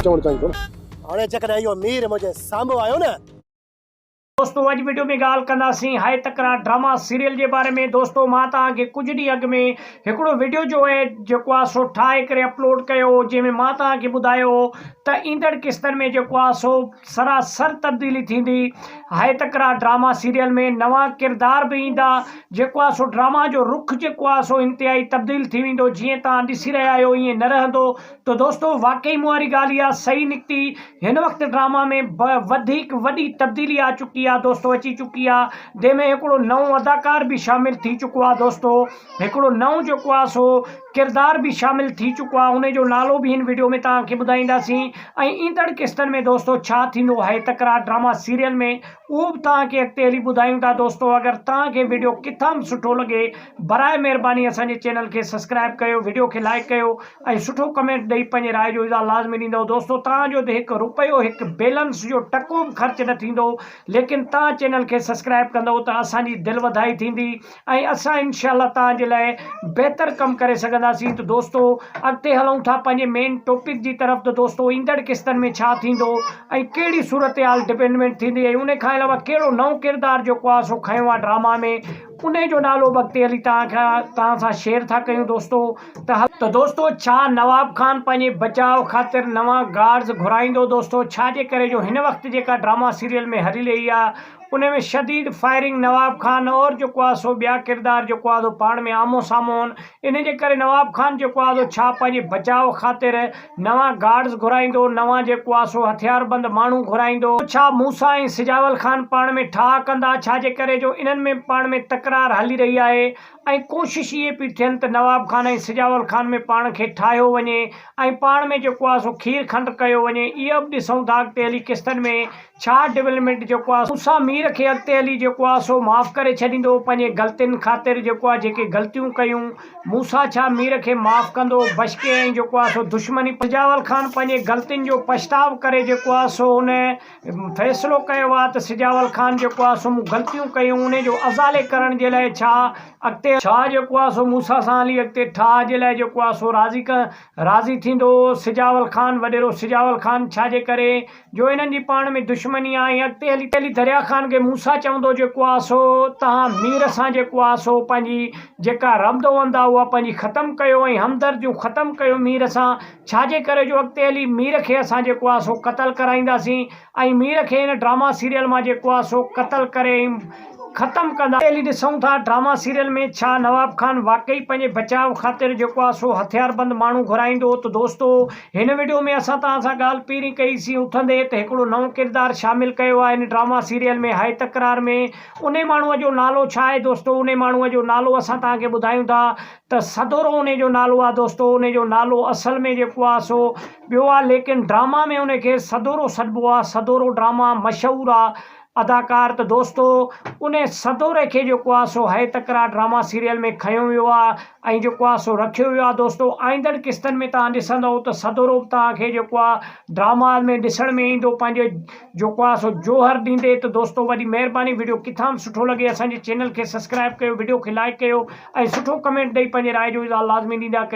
چوڻ چاهين ٿو نه. هاڻي جيڪڏهن اهو مير منهنجي سامهون آيو نه. دوستو اڄ وڊيو ۾ ڳالهه ڪنداسين هاء تڪرار ڊراما سيريل جي باري ۾ دوستو مان توهان کي ڪجهه ڏينهن اڳ ۾ هڪڙو وڊيو جو اهي جيڪو آهي سو ٺاهي ڪري اپلوڊ ڪيو هو جنهن ۾ مان توهان کي ٻڌايو هو ته ايندڙ قسطن ۾ جيڪو آهي سو سراسر تبديلي ٿيندي هاء تڪرار ڊراما سيريل ۾ نوان ڪردار به ايندا جيڪو آهي سو ڊراما جو رخ جيڪو آهي سو انتهائي تبديل ٿي ويندو جيئن توهان ڏسي رهيا آهيو ائين نه رهندو ته دوستو واقعي مون واري ڳالهه اها صحيح نڪتي هن وقت ڊراما ۾ به وڌيڪ وڏي تبديلي آ چڪي آ دوستو اچي چڪي آ جنهن ۾ هڪڙو نئون اداڪار به شامل ٿي چڪو آ دوستو هڪڙو نئون جيڪو آ سو ڪردار به شامل ٿي چڪو آ ان جو نالو به هن وڊيو ۾ توهان کي ٻڌائينداسين ۽ ايندڙ قسطن ۾ دوستو ڇا ٿيندو آهي تڪرار ڊراما سيريل ۾ اهو به توهان کي اڳتي هلي ٻڌايون ٿا دوستو اگر توهان کي وڊيو ڪٿان به سٺو لڳي براء مهرباني اسان جي چينل کي سبسڪرائب ڪيو وڊيو کي لائڪ ڪيو ۽ سٺو ڪمينٽ ڏئي پنهنجي راء جو اظهار لازمي ڏيندؤ دوستو توهان جو ته هڪ روپيو هڪ بيلنس جو ٽڪو به خرچ نه ٿيندو ليڪن توهان چينل کي سبسڪرائب ڪندؤ ته اسان جي دل وڌائي ٿيندي ۽ اسان انشاء الله توهان جي لاء بهتر ڪم ڪري سگهنداسين ته دوستو اڳتي هلون ٿا پنهنجي مين ٽاپڪ جي طرف ته دوستو ايندڙ قسطن ۾ ڇا ٿيندو ۽ ڪهڙي صورتحال ڊپينڊمينٽ ٿيندي ۽ ان کان علاوه ڪهڙو نئون ڪردار جيڪو آهي سو کنيو آهي ڊراما ۾ انهي جو نالو به اڳتي هلي توهان کان توهان سان شيئر ٿا ڪيون دوستو ته ته دوستو ڇا نواب خان پنهنجي بچاء خاطر نوان گارڊز گهرائيندو دوستو ڇا جي ڪري جو هن وقت جيڪا ڊراما سيريل ۾ هلي رهي آهي ان ۾ شديد فائرنگ نواب خان اور جيڪو آهي سو ٻيا ڪردار جيڪو آهي سو پاڻ ۾ آمهون سامهون آهن ان جي ڪري نواب خان جيڪو آهي سو ڇا پنهنجي بچاء خاطر نوان گارڊز گهرائيندو، نوان جيڪو آ سو هٿياربند ماڻهو گهرائيندو. ڇا موسيٰ ۽ سجاول خان پاڻ ۾ ٺاهه ڪندا؟ ڇا جي ڪري جو انهن ۾ به پاڻ ۾ تڪرار هلي رهي آهي ۽ ڪوشش اهي پئي ٿين ته نواب خان ۽ سجاول خان ۾ پاڻ کي ٺاهيو وڃي ۽ پاڻ ۾ جيڪو آ سو کير کنڊ ڪيو وڃي. اهو به ڏسون ٿا اڳتي هلي قسطن ۾ ڇا ڊولپمينٽ جيڪو آ موسيٰ مير کي اڳتي هلي جيڪو آ سو معاف ڪري ڇڏيندو پنهنجي غلطين خاطر جيڪو آ جيڪي غلطيون ڪيون موسيٰ ڇا مير کي معاف ڪندو بشڪي ۽ جيڪو آ سو دشمني سجاول خان پنهنجي غلطين جو پڇتاء ڪري جيڪو آ سو ان فيصلو ڪيو آ ته سجاول خان جيڪو آ سو مون غلطيون ڪيون انهي جو ازالي ڪرڻ جي لاء ڇا اڳتي ڇا جيڪو آ سو موسيٰ سان هلي اڳتي ٺاهه جي لاء جيڪو آ سو راضي راضي ٿيندو سجاول خان وڏيرو سجاول خان ڇا جي ڪري جو انهن جي پاڻ ۾ دشمني آ ۽ اڳتي هلي هلي دريا خان کي موسيٰ چوندو جيڪو آ سو تهان مير سان جيڪو آ سو پنهنجي جيڪا ربد وند آ اها پنهنجي ختم ڪيو ۽ همدرديون ختم ڪيو مير سان ڇاجي ڪري جو اڳتي هلي مير کي اسان جيڪو آ سو قتل ڪرائينداسين ۽ مير کي هن ڊراما سيريل مان جيڪو آ سو قتل ڪري ۽ ختم ڪندا. هلي ڏسون ٿا ڊراما سيريل ۾ ڇا نواب خان واقعي پنهنجي بچاء خاطر جيڪو آ سو هٿياربند ماڻهو گهرائيندو ته دوستو هن وڊيو ۾ اسان توهان سان ڳالهه پهرين ڪئي سين اٿندي ته هڪڙو نئون ڪردار شامل ڪيو آ هن ڊراما سيريل ۾ هاء تڪرار ۾ انهي ماڻهو جو نالو ڇا آهي دوستو انهي ماڻهو جو نالو اسان توهان کي ٻڌايون ٿا ته سدورو انهي جو نالو آ دوستو انهي جو نالو اصل ۾ جيڪو آ سو ٻيو آ ليڪن ڊراما ۾ انهي کي سدورو سڏبو آ سدورو ڊراما مشهور آ اداڪار ته دوستو انهي سدوري کي جيڪو آ سو هئي تڪرا ڊراما سيريل ۾ کنيو ويو آ ۽ جيڪو آ سو رکيو ويو آ دوستو آئيندڙ قسطن ۾ توهان ڏسندؤ ته سدورو به توهان کي جيڪو آ ڊراما ۾ ڏسڻ ۾ ايندو پنهنجو جيڪو آ سو جوهر ڏيندي ته دوستو وڏي مهرباني وڊيو ڪٿان به سٺو لڳي اسان جي چينل کي سبسڪرائب ڪيو وڊيو کي لائڪ ڪيو ۽ سٺو ڪمينٽ ڏئي پنهنجي راء جو اظهار لازمي ڏيندا ڪيو.